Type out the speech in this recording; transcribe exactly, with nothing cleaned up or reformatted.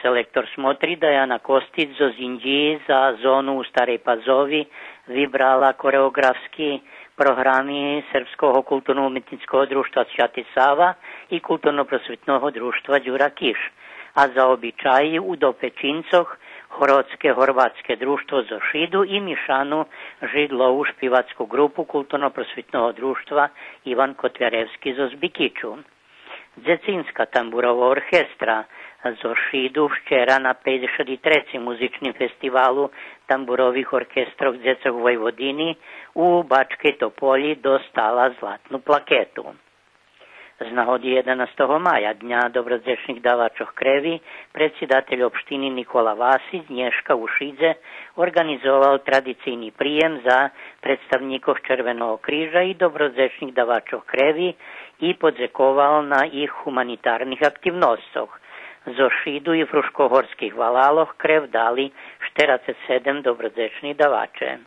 Селектор смотри Даяна Костич зоз Индїї за зону у Старей Пазови вибрала кореоґрафски програми Сербского културно-уметнїцкого дружтва Святи Сава и Културно-просвитного дружтва Дюра Киш, а за обичаї у Допечинцох, Городске горватске дружтво зоз Шиду и мишану жидлову шпивацку ґрупу Културно-просвитного дружтва Иван Котляревски зоз Бикичу. Дзецинска тамбурова оркестра зоз Шиду вчера на пейдзешат и трецим музичним фестивалу тамбурових оркестрох дзецох Войводини у Бачкей Тополї достала златну плакету. З нагоди єденастого мая, Дня добродзечних давачох креви, предсидатель општини Никола Васич нєшка у Шидзе орґанизовал традицийни приєм за представнїкох Червеного крижа и добродзечних давачох креви и подзековал на їх гуманитарних активносцох. Зоз Шиду и Фрушкогорских валалох крев дали штерацец седем добродзечних даваче.